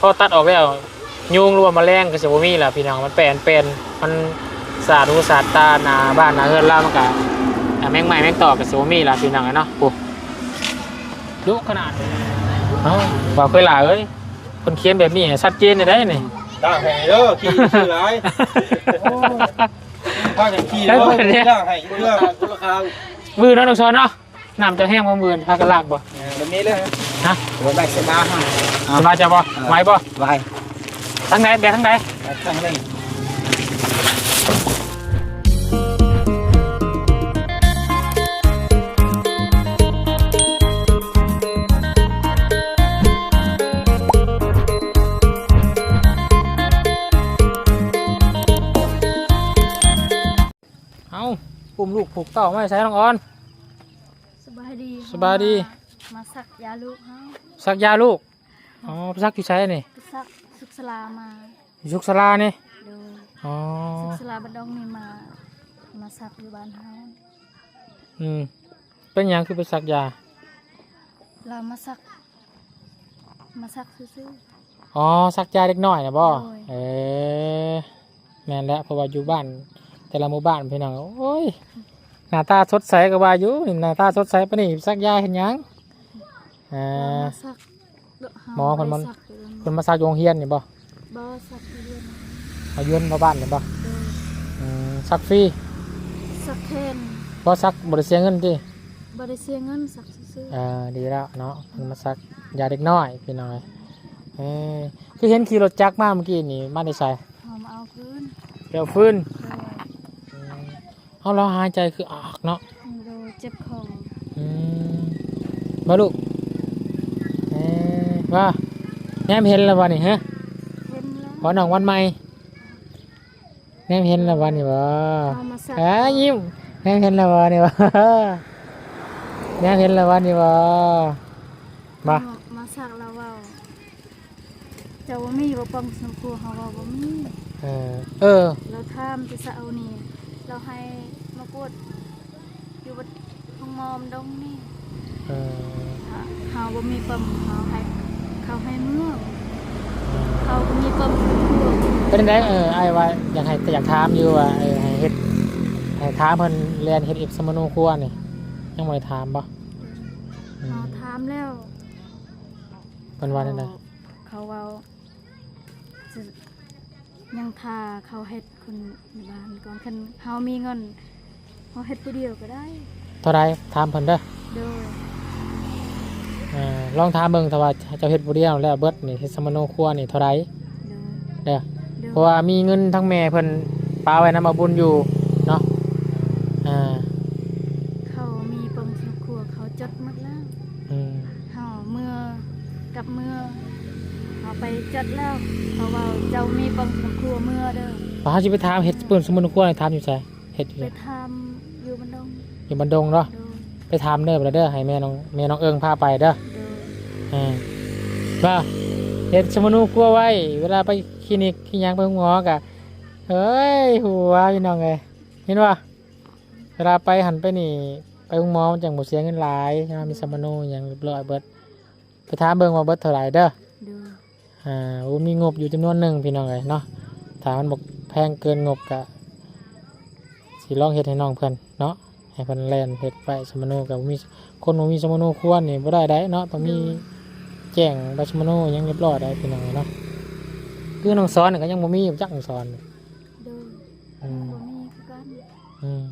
ພໍຕັດອອກແລ້ວ ຍຸງ ຫຼືວ່າມະແລງກໍຊິບໍ່ມີລະພີ່ນ້ອງ. ມັນແປນ ແປນ ມັນສາດຫູສາດຕາໜ້າບ້ານໜ້າເຮືອນລາວ ມັນກໍ ອ່າ ແມງໄມ້ແມງຕອກກໍຊິບໍ່ມີລະພີ່ນ້ອງເນາະ. ໂອ້ ດຸຂະໜາດ. ເອົ້າ ວ່າເຄີຍຫຼ້າເອີຍ ຄົນຂຽນແບບນີ້ຊັດເຈນໄດ້ນີ້. ຕາກໃຫ້ເດີ ຂີ້ຊື່ຫຼາຍ. ໂອ້ ພາກັນຂີ້ເດີ ລ້າງໃຫ້ເດີ. ວືເນາະ ນ້ອງຊອນເນາະ. ນ້ຳຈະແຫ້ງບໍ່ມື້ອື່ນ ພາກັນລ້າງບໍ່? ເອີ ແບບນີ້ເລີຍ. ຮະ? ໂອ້ຍ ໄປສະບາຍເຮົາ. ສະບາຍເຈົ້າບໍ່? ເອີ ໄຫວບໍ່? ໄຫວ. ທາງໃດ? ແບກທາງໃດ? ແບກທາງນີ້. ເອົ້າ ປຸ້ມລູກຜູກເຕົ້າມາໃສ່ ນ້ອງອອນ? ສະບາຍດີ. ສະບາຍດີ. ມາ ມາສັກຢາລູກເຮົາ. ສັກຢາລູກ? ອໍ ໄປສັກຢູ່ໃສນີ້? ໄປສັກສຸກສາລາມາ. ຢູ່ສຸກສາລານີ້? ໂດຍ. ອໍ ສຸກສາລາບ້ານດົງນີ້ມາ ມາສັກຢູ່ບ້ານເຮົາ. ອືມ ເປັນຫຍັງຄືໄປສັກຢາ? ລາວມາສັກ ມາສັກຊື່ໆ. ອໍ ສັກຢາເດັກນ້ອຍນະບໍ? ໂດຍ. ເອີ ແມ່ນແຫຼະ ເພາະວ່າຢູ່ບ້ານ ແຕ່ລະໝູ່ບ້ານພີ່ນ້ອງ ໂອ້ຍ ໜ້າຕາສົດໃສກໍວ່າຢູ່ ໜ້າຕາສົດໃສປານນີ້ ສັກຢາເຮັດຫຍັງ? ອ່າ ມາສັກ ໝໍເພິ່ນມາ ເພິ່ນມາສັກຢູ່ໂຮງຮຽນນີ້ບໍ່? ບໍ່ ສັກຢູ່ເຮືອນ. ເອົາຢູ່ເຮືອນມາບ້ານນີ້ບໍ່? ໂດຍ. ອືມ ສັກຟຣີ? ສັກແຂນ. ບໍ່ ສັກບໍ່ໄດ້ເສຍເງິນຕິ? ບໍ່ໄດ້ເສຍເງິນ ສັກຊື່ໆ. ເອີ ດີແລ້ວເນາະ ເພິ່ນມາສັກຢາເດັກນ້ອຍພີ່ນ້ອງເອີຍ. ເອີ ຄືເຫັນຂີ່ລົດຈັກມາເມື່ອກີ້ນີ້ ມາແຕ່ໃສ? ເຮົາມາເອົາຟືນ. ໄປເອົາຟືນ? ໂດຍ. ອືມ ເຮົາລອງຫາຍໃຈຄືອາກເນາະ. ໂດຍ ເຈັບຄໍ. ອືມ ບໍ່ລູກ? ເອີ ວ່າ ແນມເຫັນແລ້ວບໍ່ນີ້ ຮະ? ເຫັນແລ້ວ. ບໍ່ ນ້ອງວັນໃໝ່ ແນມເຫັນແລ້ວບໍ່ນີ້ບໍ່? ເອົາມາສັກ. ເອີ ຍິ້ມ ແນມເຫັນແລ້ວບໍ່ນີ້ບໍ່? ແນມເຫັນແລ້ວບໍ່ນີ້ບໍ່? ມາ ມາສັກລາວເວົ້າ ເຈົ້າບໍ່ມີບໍ່ ປ້ອມສຳຄົວ ເຮົາວ່າບໍ່ມີ. ເອີ ເອີ ລາວຖາມແຕ່ເຊົ້ານີ້ ລາວໃຫ້ມາກວດຢູ່ວັດ ໂຮງໝໍບ້ານດົງນີ້. ເອີ ເຮົາ ເຮົາບໍ່ມີປ້ອມ ເຮົາໃຫ້ ເຂົາໃຫ້ເມືອ ເຂົາບໍ່ມີປ້ອມສຳຄົວ. ເປັນຈັ່ງໃດ? ເອີ ອ້າຍວ່າຢາກໃຫ້ ຢາກຖາມຢູ່ວ່າ ເອີ ໃຫ້ເຮັດ ໃຫ້ຖາມເພິ່ນແລ່ນເຮັດເອັບສຳມະໂນຄົວນີ້ ຍັງບໍ່ໄດ້ຖາມບໍ່? ອືມ ເຮົາຖາມແລ້ວ. ເພິ່ນວ່າແນວໃດ? ເຂົາ ເຂົາເວົ້າ ຍັງຖ້າເຂົາເຮັດຄົນໃນບ້ານກ່ອນ ຄັນເຮົາມີເງິນ ເຮົາເຮັດຜູ້ດຽວກໍໄດ້. ເທົ່າໃດ? ຖາມເພິ່ນເດີ. ໂດຍ. ເອີ ລອງຖາມເບິ່ງ ຖ້າວ່າເຈົ້າເຮັດຜູ້ດຽວແລ້ວເບິດນີ້ ເຮັດສຳມະໂນຄົວນີ້ເທົ່າໃດ? ໂດຍ. ເດີ. ໂດຍ. ເພາະວ່າມີເງິນທາງແມ່ເພິ່ນປະໄວ້ນຳອາບຸນຢູ່ເນາະ. ອ່າ ເຂົາມີປຶ້ມຄອບຄົວ ເຂົາຈົດໝົດແລ້ວ. ອືມ ເຮົາເມືອ ກັບເມືອ ເຮົາໄປຈົດແລ້ວ ເຂົາເວົ້າ ເຈົ້າມີປຶ້ມຄອບຄົວເມືອເດີ. ວ່າເຮົາຊິໄປຖາມເຮັດປຶ້ມສຳມະໂນຄົວ ຖາມຢູ່ໃສ? ເຮັດຢູ່ ໄປຖາມຢູ່ບ້ານດົງ. ຢູ່ບ້ານດົງເນາະ. ໂດຍ. ໄປຖາມເດີ ເດີ ໃຫ້ແມ່ນ້ອງ ແມ່ນ້ອງເອີງພາໄປເດີ. ໂດຍ. ເອີ ວ່າເຮັດສຳມະໂນຄົວໄວ້ ເວລາໄປຄລີນິກ ຄລີຫຍັງ ໄປໂຮງໝໍກະ ເອີຍ ຫົວ ພີ່ນ້ອງເອີຍ ເຫັນບໍ່? ເວລາໄປຫັ້ນໄປນີ້ ໄປໂຮງໝໍມັນຈັ່ງບໍ່ເສຍເງິນຫຼາຍ ເນາະ ມີສຳມະໂນຫຍັງຮຽບຮ້ອຍເບິດ. ໄປຖາມເບິ່ງວ່າເບິດເທົ່າໃດເດີ. ໂດຍ. ອ່າ ໂອ້ ມີງົບຢູ່ຈຳນວນໜຶ່ງ ພີ່ນ້ອງເອີຍເນາະ. ຖ້າມັນບໍ່ແພງເກີນງົບກະຊິລອງເຮັດໃຫ້ນ້ອງເພິ່ນເນາະ ໃຫ້ເພິ່ນແລ່ນເຮັດໄປສຳມະໂນ. ກະບໍ່ມີ ຄົນບໍ່ມີສຳມະໂນຄົວນີ້ບໍ່ໄດ້ໃດເນາະ ຕ້ອງມີ ໂດຍ ແຈ້ງໃບສຳມະໂນຫຍັງຮຽບຮ້ອຍໃດ ພີ່ນ້ອງເອີຍເນາະ. ຄືນ້ອງສອນນີ້ກະຍັງບໍ່ມີຢູ່ຈັກ ນ້ອງສອນ. ໂດຍ. ອືມ ບໍ່ມີຄືກັນ. ອືມ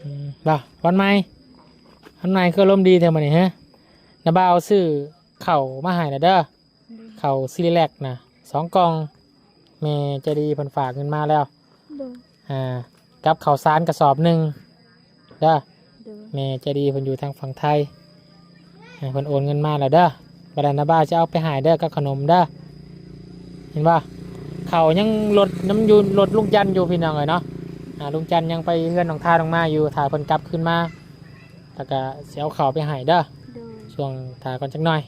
ອືມ ບໍ່ ວັນໃໝ່ ວັນໃໝ່ຄືອາລົມດີແທ້ມື້ນີ້ ຮະ? ນ້າບ່າວຊື້ເຂົ້າມາໃຫ້ແລ້ວເດີ. ໂດຍ. ເຂົ້າຊີຣີແລັກນະ ສອງກ່ອງ ແມ່ໃຈດີເພິ່ນຝາກເງິນມາແລ້ວ. ໂດຍ. ອ່າ ກັບເຂົ້າສານກະສອບໜຶ່ງເດີ. ໂດຍ. ແມ່ໃຈດີເພິ່ນຢູ່ທາງຝັ່ງໄທ ເພິ່ນໂອນເງິນມາແລ້ວເດີ. ບັດນັ້ນນ້າບ່າວຊິເອົາໄປໃຫ້ເດີ ກັບຂະໜົມເດີ. ເຫັນບໍ່? ເຂົ້າຍັງລົດນຳຢູ່ ລົດລຸງຈັນຢູ່ ພີ່ນ້ອງເອີຍເນາະ. ອ່າ ລຸງຈັນຍັງໄປເຮືອນນ້ອງທານ້ອງມາຢູ່ ຖ້າເພິ່ນກັບຄືນມາ ແລ້ວກະຊິເອົາເຂົ້າໄປໃຫ້ເດີ. ໂດຍ. ຊ່ວງຖ້າກ່ອນຈັກໜ້ອຍ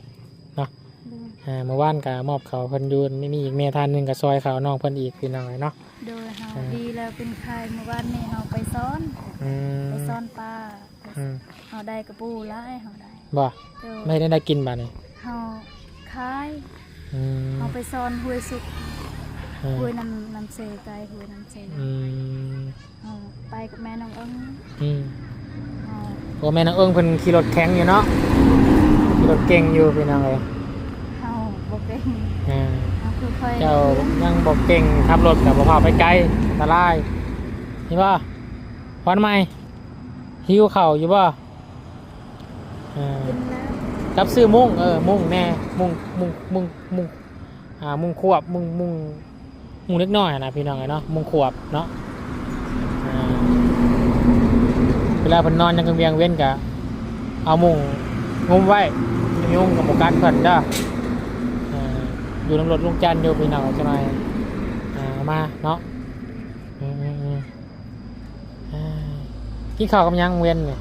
ເນາະ. ໂດຍ. ອ່າ ມື້ວານກະມອບເຂົ້າເພິ່ນຢູ່ ມີ ມີອີກແມ່ທ່ານໜຶ່ງກະຊ່ອຍເຂົ້ານ້ອງເພິ່ນອີກ ພີ່ນ້ອງເອີຍເນາະ. ໂດຍ. ເຮົາ ອ່າ ດີແລ້ວ ເປັນໄຂ້ ມື້ວານນີ້ເຮົາໄປສອນ ອືມ ໄປສອນປາ. ອືມ ເຮົາໄດ້ກະປູຫຼາຍ ເຮົາໄດ້. ບໍ່? ໂດຍ. ມາເຮັດແນວໃດກິນບາດນີ້? ເຮົາຂາຍ. ອືມ ເຮົາໄປສອນຫ້ວຍສຸກ ເອີ ຫ້ວຍນ້ຳ ນ້ຳເຊ ໃກ້ຫ້ວຍນ້ຳເຊ ອືມ ເຮົາໄປກັບແມ່ນ້ອງເອິງ ອືມ ເຮົາ ໂອ້ ແມ່ນ້ອງເອິງເພິ່ນຂີ່ລົດແຂງຢູ່ເນາະ ຂີ່ລົດເກັ່ງຢູ່ພີ່ນ້ອງເອີຍ ເຮົາບໍ່ເກັ່ງ ເອີ ເຮົາຄືຄ່ອຍ ເຈົ້າຍັງບໍ່ເກັ່ງ ຂັບລົດກໍບໍ່ພາໄປໄກ ອັນຕະລາຍ ເຫັນບໍ່ ຄວັນໃໝ່ ຫິວເຂົ້າຢູ່ບໍ່? ເອີ ກິນແລ້ວ ກັບຊື້ມຸ້ງ ເອີ ມຸ້ງແດ່ ມຸ້ງ ມຸ້ງ ມຸ້ງ ມຸ້ງ ອ່າ ມຸ້ງຄວບ ມຸ້ງ ມຸ້ງ ມຸ້ງເດັກນ້ອຍຫັ້ນນະ ພີ່ນ້ອງເອີຍເນາະ ມຸ້ງຄວບເນາະ ອ່າ ເວລາເພິ່ນນອນຍາມກາງວຽງເວັນກະເອົາມຸ້ງງຸ້ມໄວ້ ຍຸງກໍບໍ່ກັດເພິ່ນເດີ ອ່າ ຢູ່ນຳລົດລຸງຈັນຢູ່ ພີ່ນ້ອງ ຈັກໜ່ອຍ ອ່າ ເອົາມາເນາະ ອືມໆໆ ອ່າ ກິນເຂົ້າກັບຫຍັງເວັນນີ້?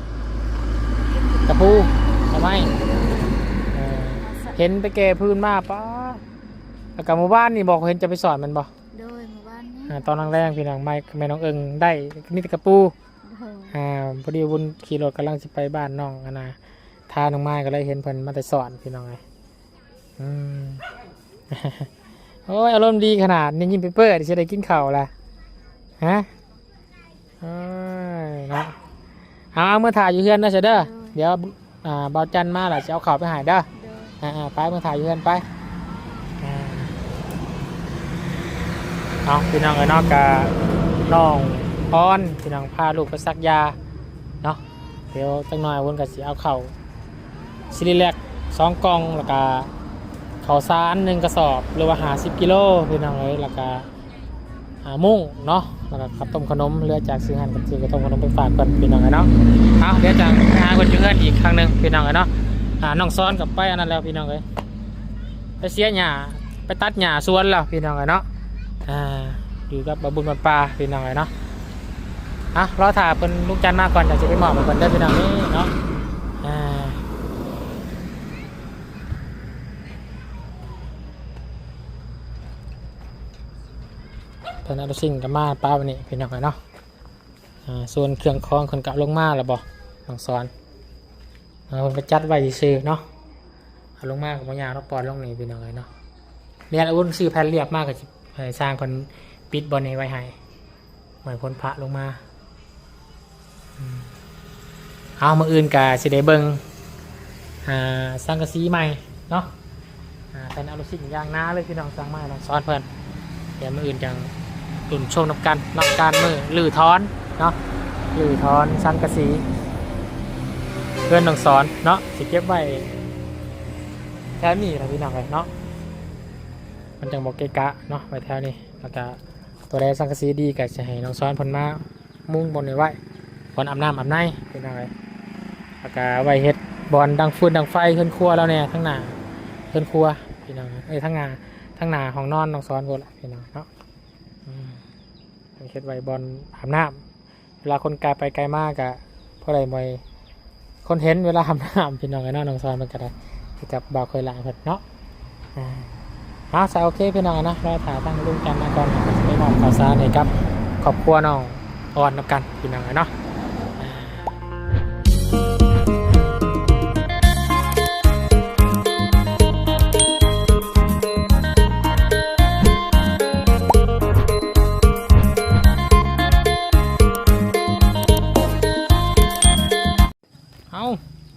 ກະປູ ໜໍ່ໄມ້ ເອີ ເຫັນໄປແກ່ພື້ນມາ ປາ ແລ້ວກະມື້ວານນີ້ບໍ່ ເຫັນຈະໄປສອນແມ່ນບໍ່? ໂດຍ ມື້ວານນີ້ ອ່າ ຕອນແລງໆ ພີ່ນ້ອງ ໄມ້ ແມ່ນ້ອງເອິງໄດ້ ມີແຕ່ກະປູ ໂດຍ ອ່າ ພໍດີບຸນຂີ່ລົດກຳລັງຊິໄປບ້ານນ້ອງ ອັນນ່າ ທານ້ອງໄມ້ ກໍເລີຍເຫັນເພິ່ນມາແຕ່ສອນ ພີ່ນ້ອງເອີຍ ອືມ ໂອ້ຍ ອາລົມດີຂະໜາດນີ້ ຍິ້ມເປີດໆ ຊິໄດ້ກິນເຂົ້າລະ ຮະ ເອີຍ ເນາະ ເອົາ ເອົາ ເມືອຖ້າຢູ່ເຮືອນເດີ ຊະເດີ ໂດຍ ດຽວ ອ່າ ບ່າວຈັນມາລະ ຊິເອົາເຂົ້າໄປໃຫ້ເດີ ໂດຍ ອ່າໆ ໄປ ເມືອຖ້າຢູ່ເຮືອນໄປ ອ່າ ເອົາ ພີ່ນ້ອງເອີຍເນາະ ກະນ້ອງອອນ ພີ່ນ້ອງ ພາລູກໄປສັກຢາເນາະ ດຽວຈັກໜ່ອຍເພິ່ນກໍຊິເອົາເຂົ້າ ຊີຣີແລັກສອງກ່ອງ ແລ້ວກະເຂົ້າສານໜຶ່ງກະສອບ ຫຼືວ່າຫ້າສິບກິໂລ ພີ່ນ້ອງເອີຍ ແລ້ວກະ ອ່າ ມຸ້ງເນາະ ແລ້ວກະເຂົ້າຕົ້ມຂະໜົມ ເຫຼືອຈາກຊື້ຫັ້ນກໍຊື້ເຂົ້າຕົ້ມຂະໜົມໄປຝາກເພິ່ນ ພີ່ນ້ອງເອີຍເນາະ ເອົາ ດຽວຈັ່ງໄປຫາເພິ່ນຢູ່ເຮືອນອີກຄັ້ງໜຶ່ງ ພີ່ນ້ອງເອີຍເນາະ ອ່າ ນ້ອງສອນກໍໄປອັນນັ້ນແລ້ວ ພີ່ນ້ອງເອີຍ ໄປເສຍຫຍ້າ ໄປຕັດຫຍ້າສວນແລ້ວ ພີ່ນ້ອງເອີຍເນາະ ອ່າ ຢູ່ກັບບ່າວບຸນບ້ານປ່າ ພີ່ນ້ອງເອີຍເນາະ ອ່ະ ລໍຖ້າເພິ່ນ ລຸງຈັນມາກ່ອນ ຈັ່ງຊິໄປມອບໃຫ້ເພິ່ນເດີ ພີ່ນ້ອງເອີຍເນາະ ອ່າ ເພິ່ນເອົາລູກຊິ້ນກັບມາປະໄວ້ນີ້ ພີ່ນ້ອງເອີຍເນາະ ອ່າ ສ່ວນເຄື່ອງຂອງເພິ່ນກໍເອົາລົງມາແລ້ວບໍ່ ນ້ອງສອນ ເອີ ເພິ່ນກໍຈັດໄວ້ຊື່ໆເນາະ ເອົາລົງມາກໍບໍ່ຍາກເນາະ ປ່ອຍລົງນີ້ ພີ່ນ້ອງເອີຍເນາະ ແລ້ວວຸ້ນຊື້ແຜ່ນລຽບມາ ກໍຊິໃຫ້ຊ່າງເພິ່ນປິດບ່ອນນີ້ໄວ້ໃຫ້ ໄວ້ພົ້ນພະລົງມາ ອືມ ເອົາ ມື້ອື່ນກະຊິໄດ້ເບິ່ງ ອ່າ ສັງກະສີໃໝ່ເນາະ ອ່າ ເພິ່ນເອົາລູກຊິ້ນຢ່າງໜາເລີຍ ພີ່ນ້ອງ ສັ່ງມາໃຫ້ນ້ອງສອນເພິ່ນ ດຽວມື້ອື່ນຈັ່ງລຸ້ນຊົມນຳກັນເນາະ ການມື້ຮື້ຖອນເນາະ ຮື້ຖອນສັງກະສີ ເຮືອນນ້ອງສອນເນາະ ຊິເກັບໄວ້ແຖວນີ້ລະ ພີ່ນ້ອງເອີຍເນາະ ມັນຈັ່ງບໍ່ເກະກະເນາະ ໄວ້ແຖວນີ້ ແລ້ວກະ ຕົວໃດສັງກະສີດີກໍຈະໃຫ້ນ້ອງສອນເພິ່ນມາມຸງບ່ອນນີ້ໄວ້ ບ່ອນອາບນ້ຳອາບໃນ ພີ່ນ້ອງເອີຍ ແລ້ວກໍໄວ້ເຮັດບ່ອນດັງຟືນດັງໄຟເຮືອນຄົວລາວແດ່ ທາງໜ້າເຮືອນຄົວ ພີ່ນ້ອງເອີຍ ທາງໜ້າ ທາງໜ້າຫ້ອງນອນນ້ອງສອນພຸ້ນລະ ພີ່ນ້ອງເນາະ ອືມ ເຮັດໄວ້ບ່ອນອາບນ້ຳ ເວລາຄົນກາຍໄປກາຍມາກະພໍໄດ້ມອຍ ຄົນເຫັນເວລາອາບນ້ຳ ພີ່ນ້ອງເອີຍເນາະ ນ້ອງສອນເພິ່ນກະໄດ້ ຄືກັບບ່າວເຄີຍຫຼ້າເພິ່ນເນາະ ອ່າ ເອົາ ຊະ ໂອເຄ ພີ່ນ້ອງເອີຍເນາະ ລໍຖ້າທາງລຸງຈັນມາກ່ອນ ເຮົາກະຊິໄປມອບເຂົ້າສານໃຫ້ກັບຄອບຄົວນ້ອງອອນນຳກັນ ພີ່ນ້ອງເອີຍເນາະ ອ່າ. ເອົ້າ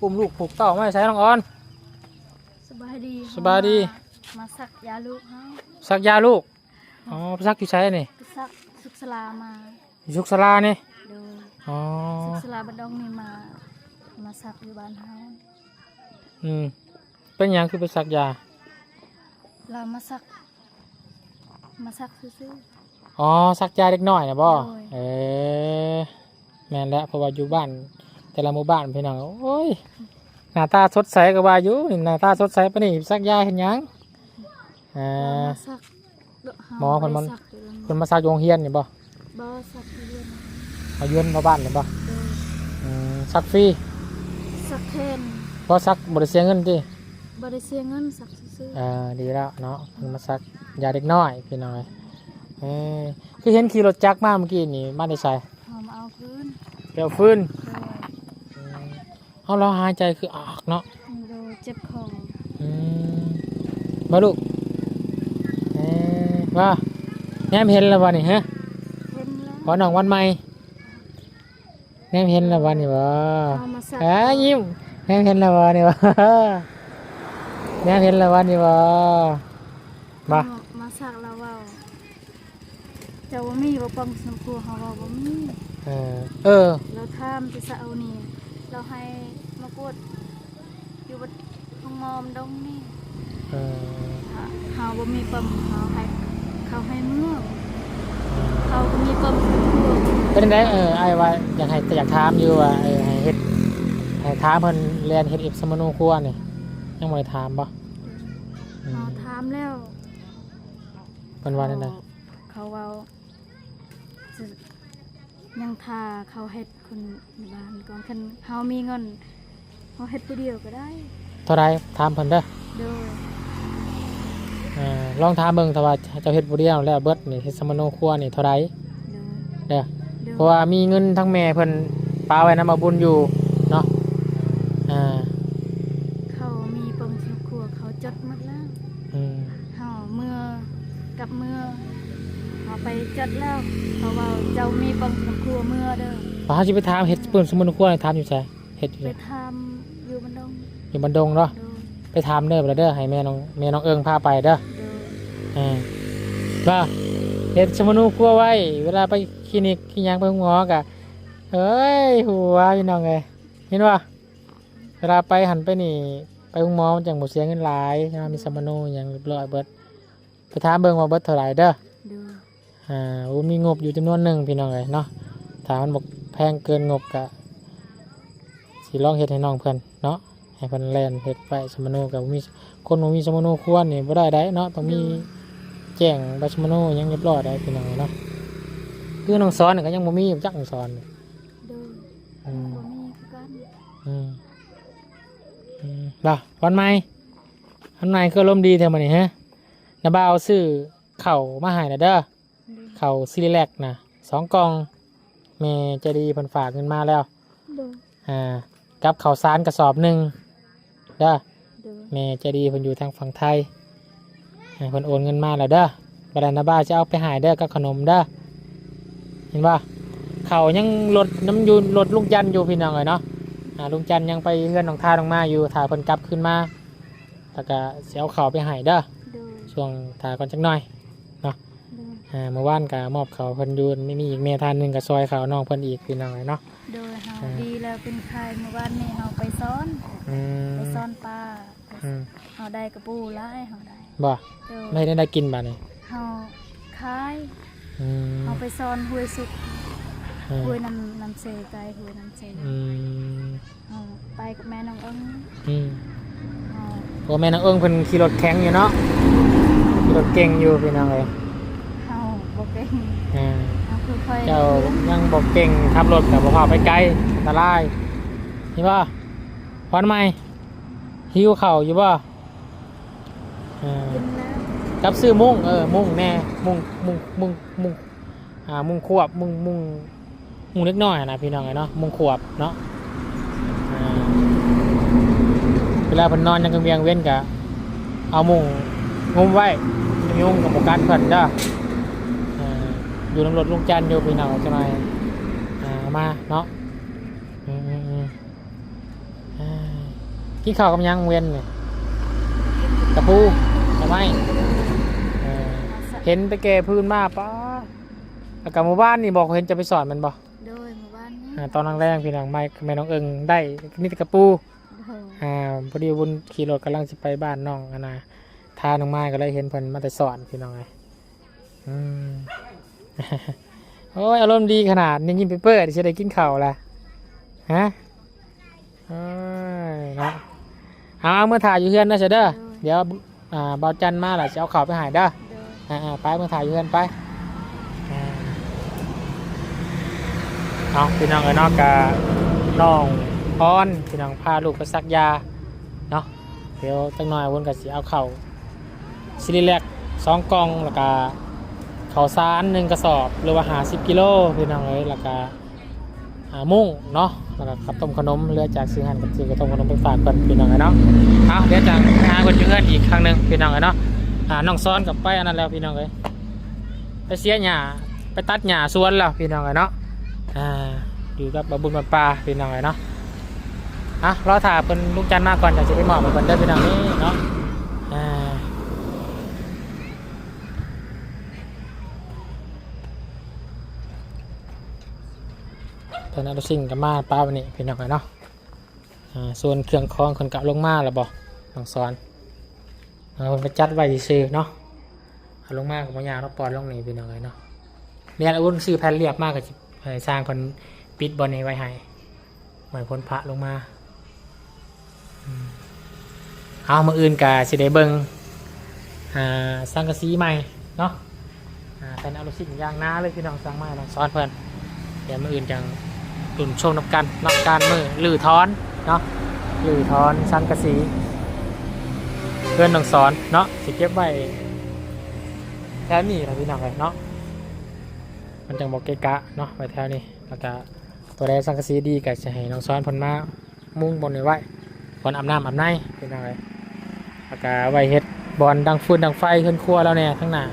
ອຸ້ມລູກຜູກເຕົ້າມາໃສ່ ນ້ອງອອນ? ສະບາຍດີ ສະບາຍດີ ມາສັກຢາລູກເຮົາ ສັກຢາລູກ ອໍ ໄປສັກຢູ່ໃສນີ້? ໄປສັກສຸກສາລາມາ ຢູ່ສຸກສາລານີ້? ໂດຍ ອໍ ສຸກສາລາບ້ານດອງນີ້ ມາ ມາສັກຢູ່ບ້ານເຮົາ ອືມ ເປັນຫຍັງຄືໄປສັກຢາ? ລາວມາສັກ ມາສັກຊື່ໆ ອໍ ສັກຢາເດັກນ້ອຍນະບໍ? ໂດຍ ເອີ ແມ່ນແຫຼະ ເພາະວ່າຢູ່ບ້ານແຕ່ລະໝູ່ບ້ານ ພີ່ນ້ອງ ໂອ້ຍ ໜ້າຕາສົດໃສກໍວ່າຢູ່ ນີ້ໜ້າຕາສົດໃສປານນີ້ ສັກຢາເຮັດຫຍັງ? ອ່າ ມາສັກ ໝໍເພິ່ນມາ ເພິ່ນມາສັກຢູ່ໂຮງຮຽນນີ້ບໍ່? ບໍ່ ສັກຢູ່ເຮືອນ ເອົາຢູ່ເຮືອນພໍ່ບ້ານນີ້ບໍ່? ໂດຍ ອືມ ສັກຟຣີ? ສັກແທນ ບໍ່ ສັກບໍ່ໄດ້ເສຍເງິນຕິ? ບໍ່ໄດ້ເສຍເງິນ ສັກຊື່ໆ ເອີ ດີແລ້ວເນາະ ເພິ່ນມາສັກຢາເດັກນ້ອຍ ພີ່ນ້ອງເອີຍ ເອີ ຄືເຫັນຂີ່ລົດຈັກມາເມື່ອກີ້ນີ້ ມາແຕ່ໃສ? ເອົາມາເອົາຟືນ ໄປເອົາຟືນ ໂດຍ ອືມ ເອົາ ລາວຫາຍໃຈຄືອາກເນາະ ໂດຍ ເຈັບຄໍ ອືມ ມາລູກ ວ່າ ແນມເຫັນແລ້ວບໍ່ນີ້ ຮະ? ເຫັນແລ້ວ ບໍ່ ນ້ອງວັນໃໝ່ ແນມເຫັນແລ້ວບໍ່ນີ້ບໍ່? ເອົາມາສັກ ເອີ ຍິ້ມ ແນມເຫັນແລ້ວບໍ່ນີ້ບໍ່? ແນມເຫັນແລ້ວບໍ່ນີ້ບໍ່? ບໍ່ ເອົາມາສັກແລ້ວເວົ້າ ເຈົ້າບໍ່ມີບໍ່ ປ່ອງສຳຄົວ ເຮົາວ່າບໍ່ມີ. ເອີ ເອີ ລາວຖາມແຕ່ເຊົ້ານີ້ ລາວໃຫ້ມາກວດຢູ່ວັດ ໂຮງໝໍດອນດົງນີ້. ເອີ ເຮົາ ເຮົາບໍ່ມີປ້ອມ ເຮົາໃຫ້ເຂົາໃຫ້ເມືອ ເອີ ເຂົາກໍມີປ້ອມສຳຄົວ. ເປັນຈັ່ງໃດ? ເອີ ອ້າຍວ່າຢາກໃຫ້ ຢາກຖາມຢູ່ວ່າ ເອີ ໃຫ້ເຮັດ ໃຫ້ຖາມເພິ່ນແລ່ນເຮັດເອັບສຳມະໂນຄົວນີ້ ຍັງບໍ່ໄດ້ຖາມບໍ່? ອືມ ເຮົາຖາມແລ້ວ ເພິ່ນວ່າແນວໃດ? ເຂົາ ເຂົາເວົ້າ ຍັງຖ້າເຂົາເຮັດຄົນໃນບ້ານກ່ອນ ຄັນເຮົາມີເງິນ ເຮົາເຮັດຜູ້ດຽວກໍໄດ້. ເທົ່າໃດ? ຖາມເພິ່ນເດີ. ໂດຍ ເອີ ລອງຖາມເບິ່ງ ຖ້າວ່າເຈົ້າເຮັດຜູ້ດຽວແລ້ວເບິດນີ້ ເຮັດສຳມະໂນຄົວນີ້ເທົ່າໃດ? ໂດຍ ເດີ ໂດຍ ເພາະວ່າມີເງິນທາງແມ່ເພິ່ນປະໄວ້ນຳບ່າວບຸນຢູ່ເນາະ. ອ່າ ເຂົາມີປ້ອມສຳມະໂນຄົວ ເຂົາຈົດໝົດແລ້ວ. ອືມ ເຮົາເມືອ ກັບເມືອ ເຮົາໄປຈົດແລ້ວ ເຂົາເວົ້າ ເຈົ້າມີປ້ອມສຳມະໂນຄົວເມືອເດີ. ວ່າເຮົາຊິໄປຖາມເຮັດປ້ອມສຳມະໂນຄົວ ຖາມຢູ່ໃສ? ເຮັດຢູ່ ໄປຖາມຢູ່ບ້ານດົງ. ຢູ່ບ້ານດົງເນາະ. ໂດຍ ໄປຖາມເດີ ເດີ ໃຫ້ແມ່ນ້ອງ ແມ່ນ້ອງເອິງພາໄປເດີ. ໂດຍ ເອີ ວ່າເຮັດສຳມະໂນຄົວໄວ້ ເວລາໄປຄລີນິກ ຄລີຫຍັງ ໄປໂຮງໝໍກະ ເອີຍ ຫົວ ພີ່ນ້ອງເອີຍ ເຫັນບໍ່? ເວລາໄປຫັ້ນໄປນີ້ ໄປໂຮງໝໍມັນຈັ່ງບໍ່ເສຍເງິນຫຼາຍເນາະ. ໂດຍ ມີສຳມະໂນຫຍັງຮຽບຮ້ອຍເບິດ. ໄປຖາມເບິ່ງວ່າເບິດເທົ່າໃດເດີ. ໂດຍ ອ່າ ໂອ້ ມີງົບຢູ່ຈຳນວນໜຶ່ງ ພີ່ນ້ອງເອີຍເນາະ. ຖ້າມັນບໍ່ແພງເກີນງົບກະຊິລອງເຮັດໃຫ້ນ້ອງເພິ່ນເນາະ ໃຫ້ເພິ່ນແລ່ນເຮັດໄວ້. ສຳມະໂນກະບໍ່ມີ ຄົນບໍ່ມີສຳມະໂນຄົວນີ້ບໍ່ໄດ້ໃດ໋ເນາະ ຕ້ອງມີ ໂດຍ ແຈ້ງໃບສຳມະໂນຫຍັງຮຽບຮ້ອຍໃດ໋ ພີ່ນ້ອງເອີຍເນາະ. ຄືນ້ອງສອນນີ້ກໍຍັງບໍ່ມີຈັກ ນ້ອງສອນ. ໂດຍ ອືມ ບໍ່ມີຄືກັນ. ອືມ ອືມ ບໍ່ ວັນໃໝ່ ວັນໃໝ່ຄືອາລົມດີແທ້ມື້ນີ້ ຮະ? ນ້າບ່າວຊື້ເຂົ້າມາໃຫ້ແລ້ວເດີ. ໂດຍ ເຂົ້າຊີຣີແລັກນະ ສອງກ່ອງ ແມ່ໃຈດີເພິ່ນຝາກເງິນມາແລ້ວ. ໂດຍ ອ່າ ກັບເຂົ້າສານກະສອບໜຶ່ງເດີ. ໂດຍ ແມ່ໃຈດີເພິ່ນຢູ່ທາງຝັ່ງໄທ ອ່າ ເພິ່ນໂອນເງິນມາແລ້ວເດີ. ບັດນັ້ນນ້າບ່າວຊິເອົາໄປໃຫ້ເດີ ກັບຂະໜົມເດີ. ເຫັນບໍ່? ເຂົ້າຍັງລົດນຳຢູ່ ລົດລຸງຈັນຢູ່ ພີ່ນ້ອງເອີຍເນາະ. ອ່າ ລຸງຈັນຍັງໄປເຮືອນນ້ອງທານ້ອງມາຢູ່ ຖ້າເພິ່ນກັບຄືນມາ ແລ້ວກະຊິເອົາເຂົ້າໄປໃຫ້ເດີ. ໂດຍ ຊ່ວງຖ້າກ່ອນຈັກໜ້ອຍເນາະ. ໂດຍ ອ່າ ເມື່ອວານກະມອບເຂົ້າເພິ່ນຢູ່ ມີ ມີອີກແມ່ທ່ານໜຶ່ງກະຊ່ອຍເຂົ້ານ້ອງເພິ່ນອີກ ພີ່ນ້ອງເອີຍເນາະ. ໂດຍ ເຮົາ ອ່າ ດີແລ້ວເປັນໄຂ້ ເມື່ອວານນີ້ເຮົາໄປສອນ ອືມ ໄປສອນປາ. ອືມ ເຮົາໄດ້ກະປູຫຼາຍ ເຮົາໄດ້ ບໍ່? ໂດຍ ມາເຮັດແນວໃດກິນບາດນີ້? ເຮົາຂາຍ. ອືມ ເຮົາໄປສອນຫ້ວຍສຸກ ເອີ ຫ້ວຍນ້ຳ ນ້ຳເຊ ໃກ້ຫ້ວຍນ້ຳເຊ. ອືມ ເຮົາໄປກັບແມ່ນ້ອງເອິງ. ອືມ ເຮົາ ໂອ້ ແມ່ນ້ອງເອິງເພິ່ນຂີ່ລົດແຂງຢູ່ເນາະ ຂີ່ລົດເກັ່ງຢູ່ ພີ່ນ້ອງເອີຍ. ເຮົາບໍ່ເກັ່ງ ອ່າ ເຮົາຄືຄ່ອຍ ເຈົ້າຍັງບໍ່ເກັ່ງ ຂັບລົດກະບໍ່ພາໄປໄກ ອັນຕະລາຍ. ເຫັນບໍ່? ວັນໃໝ່ ຫິວເຂົ້າຢູ່ບໍ່? ເອີ ກິນແລ້ວ ກັບຊື້ມຸ້ງ ເອີ ມຸ້ງແດ່ ມຸ້ງ ມຸ້ງ ມຸ້ງ ມຸ້ງ ອ່າ ມຸ້ງຄວບ ມຸ້ງ ມຸ້ງ ມຸ້ງເດັກນ້ອຍຫັ້ນນະ ພີ່ນ້ອງເອີຍເນາະ ມຸ້ງຄວບເນາະ. ອ່າ ເວລາເພິ່ນນອນຍາມກາງວຽງເວັນກະເອົາມຸ້ງງຸ້ມໄວ້ ຍຸງກະບໍ່ກັດເພິ່ນເດີ. ອ່າ ຢູ່ນຳລົດລຸງຈັນຢູ່ ພີ່ນ້ອງ ຈັກໜ້ອຍ ອ່າ ເອົາມາເນາະ. ອືມ ອືມ ອືມ. ອ່າ ກິນເຂົ້າກັບຫຍັງເວັນນີ້? ກະປູ ກະໄມ້ ເອີ ເຫັນໄປແກ່ພື້ນມາ ປາ ແລ້ວກະມື້ວານນີ້ບໍ່ ເຫັນຈະໄປສອນແມ່ນບໍ່? ໂດຍ ມື້ວານນີ້ ອ່າ ຕອນແລງໆ ພີ່ນ້ອງ ໄມ້ ແມ່ນ້ອງເອິງໄດ້ ມີແຕ່ກະປູ. ໂດຍ ອ່າ ພໍດີບຸນຂີ່ລົດກຳລັງຊິໄປບ້ານນ້ອງ ອັນນ່າ ທານ້ອງມາຍ ກະເລີຍເຫັນເພິ່ນມາແຕ່ສອນ ພີ່ນ້ອງເອີຍ. ອືມ ໂອ້ຍ ອາລົມດີຂະໜາດນີ້ ຍິ້ມເປີດໆ ຊິໄດ້ກິນເຂົ້າລະ ຮະ? ໂອ້ຍ ເນາະ ເອົາ ເອົາເມືອຖ້າຢູ່ເຮືອນເດີ ຊະເດີ. ໂດຍ ດຽວ ອ່າ ບ່າວຈັນມາລະ ຊິເອົາເຂົ້າໄປໃຫ້ເດີ. ໂດຍ ອ່າໆ ໄປ ເມືອຖ້າຢູ່ເຮືອນໄປ. ອ່າ ເອົາ ພີ່ນ້ອງເອີຍເນາະ ກະນ້ອງອອນ ພີ່ນ້ອງ ພາລູກໄປສັກຢາເນາະ. ດຽວຈັກໜ້ອຍວຸ້ນກະຊິເອົາເຂົ້າຊີຣີແລັກສອງກ່ອງ ແລ້ວກະເຂົ້າສານໜຶ່ງກະສອບ ຫຼືວ່າຫ້າສິບກິໂລ ພີ່ນ້ອງເອີຍ ແລ້ວກະ ອ່າ ມຸ້ງເນາະ ແລ້ວກະເຂົ້າຕົ້ມຂະໜົມ ເຫຼືອຈາກຊື້ຫັ້ນກະຊື້ເຂົ້າຕົ້ມຂະໜົມໄປຝາກເພິ່ນ ພີ່ນ້ອງເອີຍເນາະ. ເອົາ ດຽວຈັ່ງໄປຫາເພິ່ນຢູ່ເຮືອນອີກຄັ້ງໜຶ່ງ ພີ່ນ້ອງເອີຍເນາະ. ອ່າ ນ້ອງສອນກະໄປອັນນັ້ນແລ້ວ ພີ່ນ້ອງເອີຍ. ไปเสียหญ้า ไปตัดหญ้าสวนแล้วพี่น้องเอ้ยเนาะ อ่า อยู่กับบ่าวบุญบ้านป่าพี่น้องเอ้ยเนาะ อ่ะ รอถ่าเพิ่น ลุงจันทร์มาก่อน จั่งสิไปมอบให้เพิ่นเด้อพี่น้องเด้อเนาะ อ่า ตอนนั้นลูกซิ่งก็มาปะบัดนี้พี่น้องเอ้ยเนาะ อ่า ส่วนเครื่องของเพิ่นก็เอาลงมาแล้วบ่ น้องสอน เออ เพิ่นไปจัดไว้ซื่อๆเนาะ เอาลงมาก็บ่ยากเนาะ ปล่อยลงนี่พี่น้องเอ้ยเนาะ เรียนอาวุธซื้อแผ่นเรียบมาก็สิให้ช่างเพิ่นปิดบ่อนนี้ไว้ให้ ไว้พ้นพระลงมา อืม เอา มื้ออื่นก็สิได้เบิ่ง อ่า สังกะสีใหม่เนาะ อ่า เป็นเอาลูกชิ้นย่างหน้าเลยพี่น้อง สั่งมาให้น้องสอนเพิ่น เดี๋ยวมื้ออื่นจั่งลุ้นชมนำกันเนาะ การมื้อรื้อถอนเนาะ รื้อถอนสังกะสีเพื่อนน้องสอนเนาะ สิเก็บไว้แถวนี้ล่ะพี่น้องเอ้ยเนาะ มันจั่งบ่เกะกะเนาะ ไว้แถวนี้ แล้วก็ตัวใดสังกะสีดีก็สิให้น้องสอนเพิ่นมา มุงบ่อนนี้ไว้ บ่อนอาบน้ำอาบในพี่น้องเอ้ย แล้วก็ไว้เฮ็ดบ่อนดังฟืนดังไฟเฮือนครัวแล้วแหน่ ทางหน้า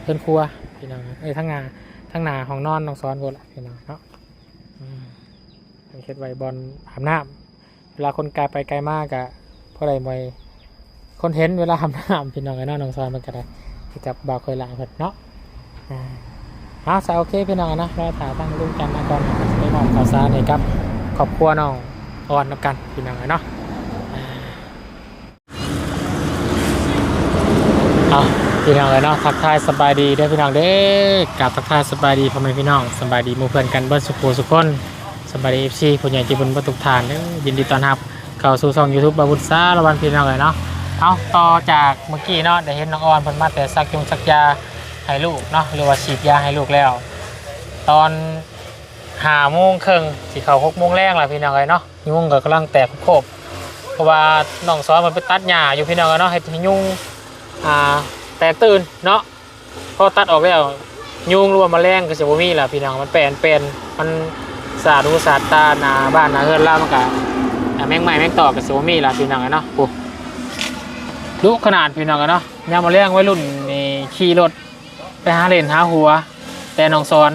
เฮือนครัวพี่น้องเอ้ย ทางหน้า ทางหน้าห้องนอนน้องสอนพุ้นล่ะพี่น้องเนาะ อืม เฮ็ดไว้บ่อนอาบน้ำ เวลาคนไกลไปไกลมาก็พอได้บ่อย คนเห็นเวลาอาบน้ำพี่น้องเอ้ยเนาะ น้องสอนเพิ่นก็ได้ คือกับบ่าวเคยหลายเพิ่นเนาะ อ่า เอาซะ โอเคพี่น้องเอ้ยเนาะ รอถ่าทางลุงจันทร์มาก่อน ไปมอบข้าวสารให้กับครอบครัวน้องออนนำกันพี่น้องเอ้ยเนาะ อ่า เอา พี่น้องเอ้ยเนาะ ทักทายสบายดีเด้อพี่น้องเด้อ กราบทักทายสบายดีพ่อแม่พี่น้อง สบายดีหมู่เพื่อนกันเบิดสุขสุขคน สบายดี เอฟซี ผู้ใหญ่ใจบุญเบิดทุกท่านเด้อ ยินดีต้อนรับเข้าสู่ช่อง YouTube บ่าวบุญสารวัตรพี่น้องเอ้ยเนาะ เอา ต่อจากเมื่อกี้เนาะ ได้เห็นน้องออนเพิ่นมาแต่สักยงสักยาให้ลูกเนาะ หรือว่าฉีดยาให้ลูกแล้ว ตอนห้าโมงครึ่ง สิเข้าหกโมงแลงแล้วพี่น้องเอ้ยเนาะ ยุงก็กำลังแตกโคบ เพราะว่าน้องสอนเพิ่นไปตัดหญ้าอยู่พี่น้องเอ้ยเนาะ เฮ็ดให้ยุง อ่า แตกตื่นเนาะ พอตัดออกแล้ว ยุงหรือว่าแมลงก็สิบ่มีล่ะพี่น้อง มันแปน แปน มันสาดหูสาดตา หน้าบ้านหน้าเฮือนลาวมันก็ อ่า แมงไม้แมงตอกก็สิบ่มีล่ะพี่น้องเอ้ยเนาะ โอ้ ดุขนาดพี่น้องเอ้ยเนาะ ยามมื้อแลงวัยรุ่นนี่ขี่รถไปหาเล่นหาหัว แต่น้องสอน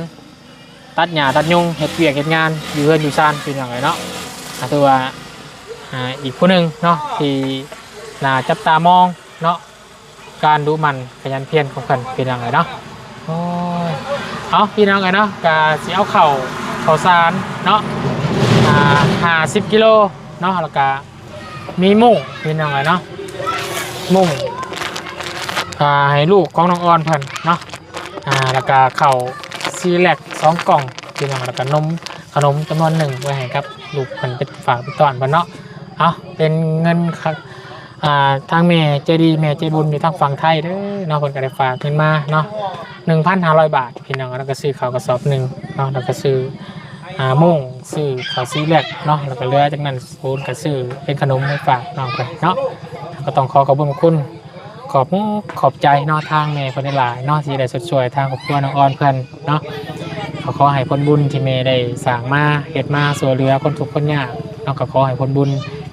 ตัดหญ้าตัดยุง เฮ็ดเวียกเฮ็ดงานอยู่เฮือนอยู่ซานพี่น้องเอ้ยเนาะ ก็ถือว่า อ่า อีกผู้หนึ่งเนาะ ที่น่าจับตามองเนาะ การดุหมั่นขยันเพียรของเพิ่นพี่น้องเอ้ยเนาะ โอ้ย เอาพี่น้องเอ้ยเนาะ ก็สิเอาข้าว ข้าวสารเนาะ อ่า ห้าสิบกิโลเนาะ แล้วก็ มีมุ้งพี่น้องเอ้ยเนาะ มุ้ง อ่า ให้ลูกของน้องออนเพิ่นเนาะ อ่า แล้วก็ข้าวซีแล็กสองกล่องพี่น้อง แล้วก็นม ขนมจำนวนหนึ่งไว้ให้กับลูกเพิ่น ไปฝากไปต้อนเพิ่นเนาะ เอา เป็นเงินครับ อ่า ทางแม่ใจดี แม่ใจบุญอยู่ทางฝั่งไทยเด้อเนาะ เพิ่นก็ได้ฝากเงินมาเนาะ หนึ่งพันห้าร้อยบาทพี่น้อง แล้วก็ซื้อข้าวกระสอบหนึ่งเนาะ แล้วก็ซื้อ อ่า มุ้ง ซื้อข้าวซีแล็กเนาะ แล้วก็เหลือจากนั้น โอนก็ซื้อเป็นขนมไปฝากน้องเพิ่นเนาะ ก็ต้องขอขอบคุณขอบคุณ ขอบมุกขอบใจเนาะ ทางแม่เพิ่นหลายๆเนาะ ที่ได้ชดช่วยทางครอบครัวน้องออนเพิ่นเนาะ ก็ขอให้ผลบุญที่แม่ได้สร้างมา เฮ็ดมา ช่วยเหลือคนทุกข์คนยากเนาะ ก็ขอให้ผลบุญ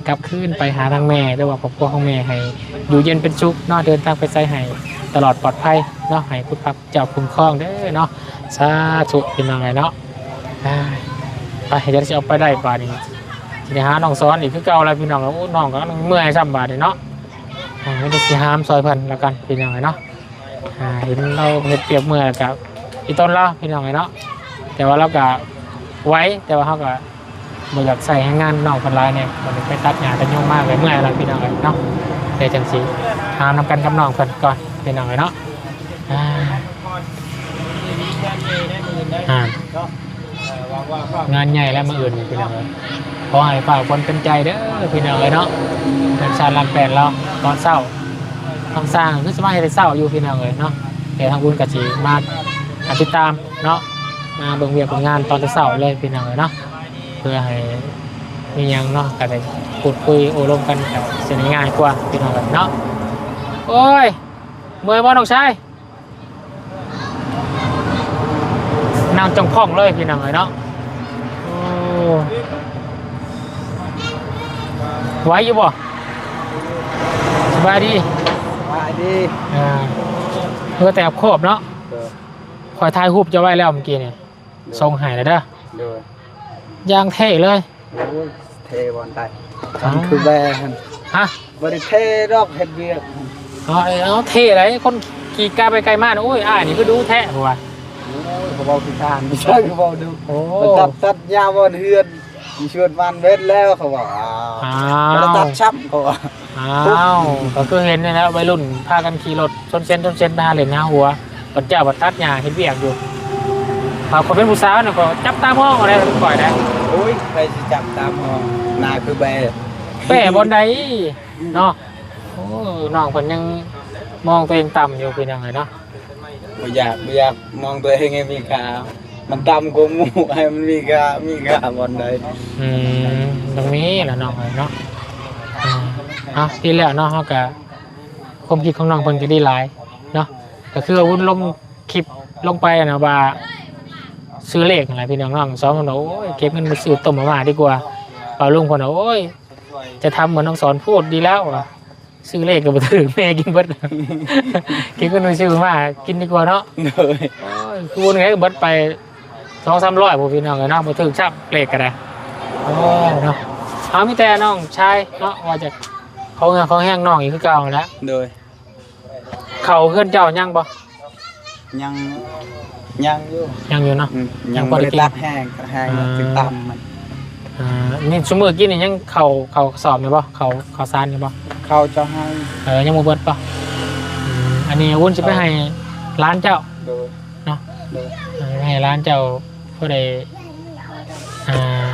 กลับคืนไปหาทางแม่ หรือว่าครอบครัวของแม่ให้อยู่เย็นเป็นสุขเนาะ เดินทางไปไสให้ตลอดปลอดภัยเนาะ ให้คุณพระเจ้าคุ้มครองเด้อเนาะ สาธุพี่น้องเอ้ยเนาะ อ่า ไป เดี๋ยวสิออกไปได้บาดนี้ สิได้หาน้องสอนอีกคือเก่าแล้วพี่น้อง โอ้ น้องก็เมื่อยซ้ำบาดนี้เนาะ อ่า มีแต่สิหามซอยเพิ่นแล้วกันพี่น้องเอ้ยเนาะ อ่า เห็นเราเฮ็ดเวียกเมื่อยก็อีต้นเราพี่น้องเอ้ยเนาะ แต่ว่าเราก็ไหว แต่ว่าเราก็บ่อยากใช้แรงงานน้องเพิ่นหลายแน่ บัดนี้ไปตัดหญ้าตัดยุงมาก็เมื่อยแล้วพี่น้องเอ้ยเนาะ เดี๋ยวจั่งสิหามนำกันกับน้องเพิ่นก่อนพี่น้องเอ้ยเนาะ อ่า อ่า งานใหญ่แล้วมื้ออื่นนี่พี่น้องเอ้ย ขอให้ฟ้าฝนเป็นใจเด้อพี่น้องเอ้ยเนาะ เดินสายหลักแปดแล้วตอนเช้า ทางสร้างคือสิมาให้แต่เช้าอยู่พี่น้องเอ้ยเนาะ แต่ทางบุญก็สิมา อ่า ติดตามเนาะ มาเบิ่งเวียกเบิ่งงานตอนเช้าเลยพี่น้องเอ้ยเนาะ เพื่อให้มีหยังเนาะ ก็ได้พูดคุยโอ้ลมกันก็สิได้ง่ายกว่าพี่น้องเอ้ยเนาะ โอ้ย เมื่อยบ่น้องชาย นั่งจ่องพ่องเลยพี่น้องเอ้ยเนาะ โอ้ ไหวอยู่บ่ สบายดี สบายดี อ่า เพื่อแต่ขอบเนาะ เออ ຂ້ອຍຖ່າຍຮູບເຈົ້າໄວ້ແລ້ວເມື່ອກີ້ນີ້ ໂດຍ ສົ່ງໃຫ້ແລ້ວເດີ. ໂດຍ ຢ່າງເທ່ເລີຍ. ໂອ້ຍ ເທ່ບ່ອນໃດ ອ່າ ຄັນຄືແບຫັ້ນ. ຮະ? ບໍ່ໄດ້ເທ່ດອກ ເຮັດວຽກ. ເອົາ ເອົາເທ່ໃດ ຄົນຂີ່ກາຍໄປກາຍມາ. ໂອ້ຍ ອ້າຍນີ້ຄືດຸແທ້ ເຂົາວ່າ. ໂອ້ຍ ເຂົາເວົ້າຄືການ ໃຊ່ ເຂົາເວົ້າດຸ. ໂອ້ ຕັດ ຕັດຫຍ້າບ່ອນເຮືອນ ຢູ່ສວນບ້ານເວັດແລ້ວ ເຂົາວ່າ. ອ້າວ ບໍ່ໄດ້ຕັດຊ້ຳ ເຂົາວ່າ. ອ້າວ ກໍຄືເຫັນນີ້ແຫຼະ ໄວລຸ້ນພາກັນຂີ່ລົດຊົນເຊັນ ຊົນເຊັນ ໄປຫາຫຼິ້ນຫາຫົວ ບັດເຈົ້າບັດຕັດຫຍ້າເຮັດວຽກຢູ່. ຖ້າຂ້ອຍເປັນຜູ້ສາວນີ້ ຂ້ອຍຈັບຕາມຫ້ອງເອົາໄດ໋ ຂ້ອຍນະ. ໂອ້ຍ ໃຜຊິຈັບຕາມຫ້ອງ ໜ້າຄືແບ ແບບ່ອນໃດເນາະ. ໂອ້ ນ້ອງເພິ່ນຍັງມອງຕົວເອງຕ່ຳຢູ່ ພີ່ນ້ອງເອີຍເນາະ. ບໍ່ຢາກ ບໍ່ຢາກມອງຕົວເອງໃຫ້ມີຄ່າ ມັນຕ່ຳກວ່າໝູ່ ໃຫ້ມັນມີຄ່າ ມີຄ່າບ່ອນໃດ. ອືມ ຕ້ອງມີລະນ້ອງເອີຍເນາະ. ອືມ ເອົາ ດີແລ້ວເນາະ ເຮົາກະ ຄວາມຄິດຂອງນ້ອງເພິ່ນກະດີຫຼາຍເນາະ. ກະຄືວ່າວຸ້ນລົງຄລິບລົງໄປນະວ່າຊື້ເລກຫັ້ນແຫຼະ ພີ່ນ້ອງເນາະ. ສອງຄົນວ່າ ໂອ້ຍ ເກັບເງິນໄປຊື້ຕົ້ມມາມ່າດີກວ່າ. ເປົ່າລຸງເພິ່ນວ່າ ໂອ້ຍ ຈະທຳເໝືອນນ້ອງສອນໂພດ ດີແລ້ວວ່າ ຊື້ເລກກໍບໍ່ຖືກ ແມ່ກິນເບິດ ເກັບເງິນໄປຊື້ມາກິນດີກວ່າເນາະ. ໂດຍ ໂອ້ຍ ຄືມື້ນີ້ເບິດໄປສອງສາມຮ້ອຍພຸ້ນ ພີ່ນ້ອງເອີຍເນາະ ບໍ່ຖືກຊ້ຳເລກກໍໄດ້. ໂອ້ຍເນາະ ເຮົາມີແຕ່ນ້ອງຊາຍເນາະ ວ່າຈະຂໍເຫື່ອຂໍແຮງນ້ອງອີກຄືເກົ່າຫັ້ນແຫຼະ. ໂດຍ ເຂົ້າເຮືອນເຈົ້າຍັງບໍ່? ຍັງ ຍັງຢູ່ ຍັງຢູ່ເນາະ. ອືມ ຍັງບໍ່ໄດ້ຕັດແຫ້ງ ຕັດແຫ້ງ ອ່າ ຈຶ່ງຕຳມັນ. ອ່າ ນີ້ຊຸມື້ກິນນີ້ຍັງເຂົ້າ ເຂົ້າກະສອບຢູ່ບໍ່? ເຂົ້າ ເຂົ້າສານຢູ່ບໍ່? ເຂົ້າເຈົ້າໃຫ້. ເອີ ຍັງບໍ່ເບິດບໍ່? ອືມ ອັນນີ້ວຸ້ນຊິໄປໃຫ້ຫຼານເຈົ້າ. ໂດຍ ເນາະ. ໂດຍ ເອີ ໃຫ້ຫຼານເຈົ້າ ພໍໄດ້ ອ່າ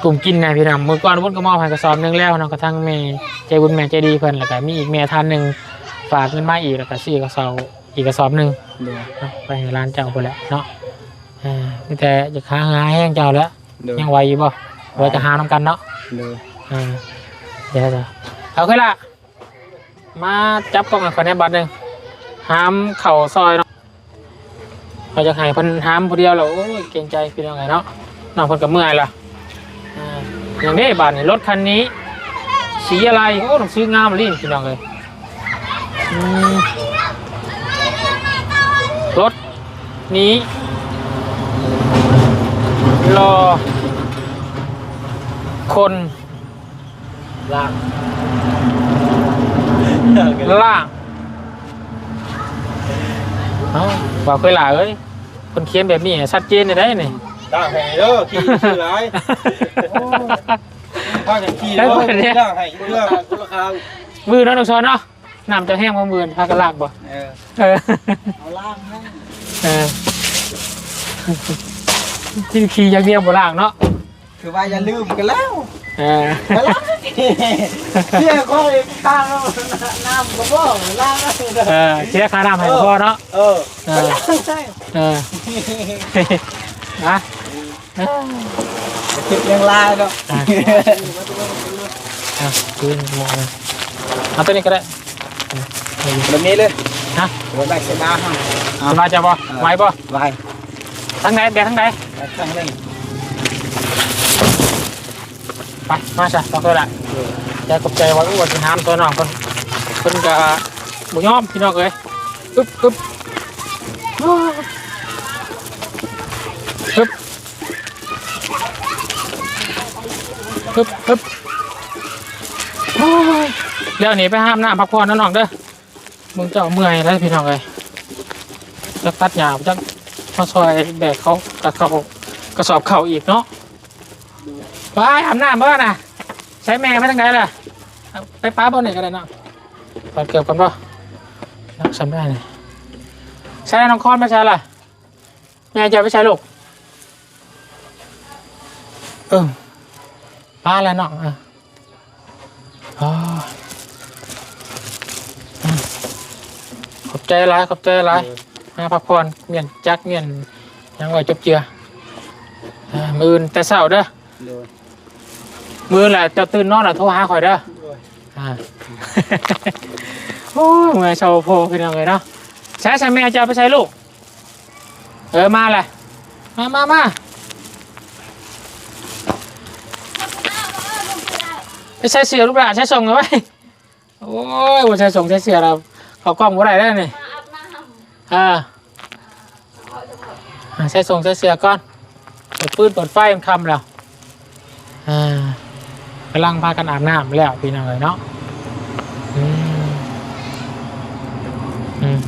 ກຸ້ມກິນນະພີ່ນ້ອງ. ມື້ກ່ອນວຸ້ນກໍມອບໃຫ້ກະສອບໜຶ່ງແລ້ວເນາະ ກະທັງແມ່ໃຈບຸນແມ່ໃຈດີເພິ່ນ ແລ້ວກະມີອີກແມ່ທ່ານໜຶ່ງຝາກເງິນມາອີກ ແລ້ວກະຊື້ກະເຊົາ ອີກກະສອບໜຶ່ງ. ໂດຍ ເນາະ ໄປໃຫ້ຫຼານເຈົ້າພຸ້ນແຫຼະເນາະ. ເອີ ມີແຕ່ຢາກຫາເຫື່ອຫາແຮງເຈົ້າແຫຼະ. ໂດຍ ຍັງໄຫວຢູ່ບໍ່? ໄຫວ ໄຫວກໍຫານຳກັນເນາະ. ໂດຍ ເອີ ເອົາເຄີຍລະ ມາຈັບກ້ອງໃຫ້ຂ້ອຍແດ່ບາດໜຶ່ງ ຫາມເຂົ້າຊອຍເນາະ. ຂ້ອຍຢາກໃຫ້ເພິ່ນຫາມຜູ້ດຽວແລ້ວ ໂອ້ຍ ເກງໃຈພີ່ນ້ອງເອີຍເນາະ. ນ້ອງເພິ່ນກໍເມື່ອຍລະ. ອ່າ ຫຍັງເດ້ບາດນີ້ ລົດຄັນນີ້ສີອະໄລ ໂອ້ ໜັງສືງາມອີ່ຫຼີພີ່ນ້ອງເອີຍ. ອືມ ລົດນີ້ລໍຄົນ ລ້າງ ລ້າງ. ເອົ້າ ວ່າເຄີຍຫຼ້າເອີຍ ເພິ່ນຂຽນແບບນີ້ຊັດເຈນໄດ້ນີ້. ລ້າງໃຫ້ເດີ ຂີ້ຊື່ຫຼາຍ. ໂອ້ຍ ພາກັນຂີ້ເດີ ລ້າງໃຫ້ເດີ. ມື້ເນາະ ນ້ອງຊອນເນາະ ນ້ຳຈະແຫ້ງບໍ່ມື້ອື່ນ ພາກັນລ້າງບໍ່? ເອີ ເອີ ເອົາລ້າງໃຫ້. ເອີ ຂີ້ຢ່າງດຽວບໍ່ລ້າງເນາະ. ຄືວ່າຢ່າລືມກັນແລ້ວ. ເອີ ໄປລ້າງ ເສຍຂ້ອຍຂ້າງນ້ຳກໍບໍ່ລ້າງ. ເອີ ເສຍຄ່ານ້ຳໃຫ້ກໍພໍເນາະ. ເອີ ເອີ ໄປລ້າງໃຫ້. ເອີ ນະ ຄິດຍັງຫຼາຍເນາະ. ອ່າ ອ່າ ຄືໝວກນະ ເອົາຕົວນີ້ກໍໄດ້. ແບບນີ້ເລີຍ. ຮະ? ໂອ້ຍ ໄປສະບາຍເຮົາ. ສະບາຍເຈົ້າບໍ່? ເອີ ໄຫວບໍ່? ໄຫວ. ທາງໃດ? ແບກທາງໃດ? ແບກທາງນີ້. ໄປ ມາຊະ ຕ້ອງເລີຍລະ. ເອີ ຂອບໃຈ ຂອບໃຈວ່າ ໂອ້ ຊິຫາມຊ່ອຍນ້ອງເພິ່ນ ເພິ່ນກະບໍ່ຍອມ ພີ່ນ້ອງເອີຍ. ອຶບ ອຶບ ອຶບ ອຶບ ອຶບ. ໂອ້ຍ ແລ້ວນີ້ໄປຫາບນ້ຳພັກຜ່ອນເດີນ້ອງເດີ. ເບິ່ງເຈົ້າເມື່ອຍແລ້ວພີ່ນ້ອງເອີຍ ຈັກຕັດຫຍ້າ ຈັກມາຊ່ອຍແບກເຂົ້າ ກະເຂົ້າ ກະສອບເຂົ້າອີກເນາະ. ໄປອາບນ້ຳບໍ່ນະ? ໃຊ້ແມ່ໄປທາງໃດລະ? ໄປປະບ່ອນນີ້ກໍໄດ້ເນາະ ຖອດເກີບກ່ອນບໍ່? ນັກສຳໄດ້ນີ້ ໃຊ້ນ້ອງຄອນໄປໃສລະ? ແມ່ເຈົ້າໄປໃສລູກ? ເອີ ມາແລ້ວເນາະ. ເອີ ອໍ ອືມ ຂອບໃຈຫຼາຍ ຂອບໃຈຫຼາຍ. ໂດຍ ມາພັກຜ່ອນ ມ້ຽນຈັກ ມ້ຽນຫຍັງໄວ້ຈົບເຈືອ. ເອີ ມື້ອື່ນແຕ່ເຊົ້າເດີ. ໂດຍ ມື້ອື່ນລະເຈົ້າຕື່ນນອນລະໂທຫາຂ້ອຍເດີ. ໂດຍ ອ່າ ໂອ້ຍ ເມື່ອຍເຊົາໂພ ພີ່ນ້ອງເອີຍເນາະ. ໃສ ໃສແມ່ເຈົ້າໄປໃສລູກ? ເອີ ມາລະ ມາ ມາ ມາ ໄປໃສ່ເສື້ອລູກຫຼານ ໃສ່ສົ່ງເອົາໄວ້. ໂອ້ຍ ບໍ່ໃສ່ສົ່ງໃສ່ເສື້ອລະ ເຂົ້າກ້ອງບໍ່ໄດ້ແລ້ວນີ້. ເອີ ເອີ ເອົາ ໃສ່ສົ່ງໃສ່ເສື້ອກ່ອນ ເປີດຟືນເປີດໄຟ ມັນຄ່ຳແລ້ວ. ອ່າ ກຳລັງພາກັນອາບນ້ຳແລ້ວພີ່ນ້ອງເອີຍເນາະ. ອືມ ອືມ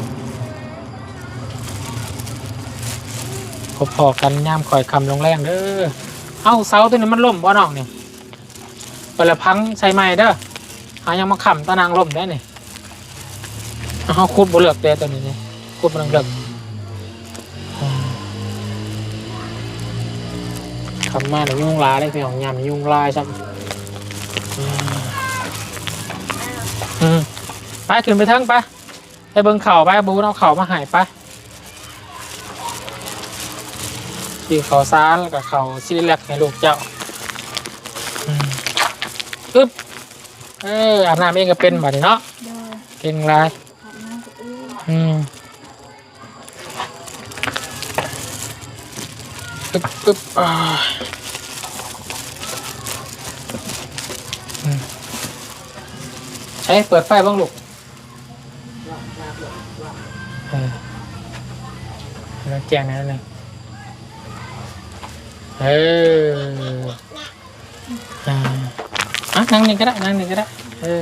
ພົບພໍ້ກັນຍາມຄ່ອຍຄ່ຳລົງແລງເດີ. ເອົ້າ ເສົາໂຕນີ້ມັນລົ້ມບໍ່ນ້ອງນີ້? ໄປລະພັງໃສ່ໃໝ່ເດີ. ຫາຍັງມາຄ້ຳຕາໜ່າງລົ້ມໄດ້ນີ້. ເຮົາຂຸດບໍ່ເລິກເດ້ໂຕນີ້ນີ້ ຂຸດບໍ່ເລິກ. ອືມ ຄ່ຳມານີ້ຍຸງຫຼາຍເດ້ພີ່ນ້ອງ ຍາມນີ້ຍຸງຫຼາຍຊ້ຳ. ອືມ ອືມ ໄປຂຶ້ນໄປເທິງໄປ. ໄປເບິ່ງເຂົ້າໄປ ບຸນເອົາເຂົ້າມາໃຫ້ໄປ. ຊື້ເຂົ້າສານ ແລ້ວກໍເຂົ້າຊີຣີແລັກໃຫ້ລູກເຈົ້າ. ອືມ ອຶບ ເອີ ອາບນ້ຳເອງກໍເປັນບາດນີ້ເນາະ. ໂດຍ ເກັ່ງຫຼາຍ. ອາບນ້ຳກໍເອງ. ອືມ ອຶບ ອຶບ ອາ ອືມ ໃຊ້ເປີດໄຟເບິ່ງລູກ. ເອີ ແຈ້ງແດ່ໜຶ່ງ. ເອີ ອ່າ ອ່ະ ນັ່ງນີ້ກໍໄດ້ ນັ່ງນີ້ກໍໄດ້. ເອີ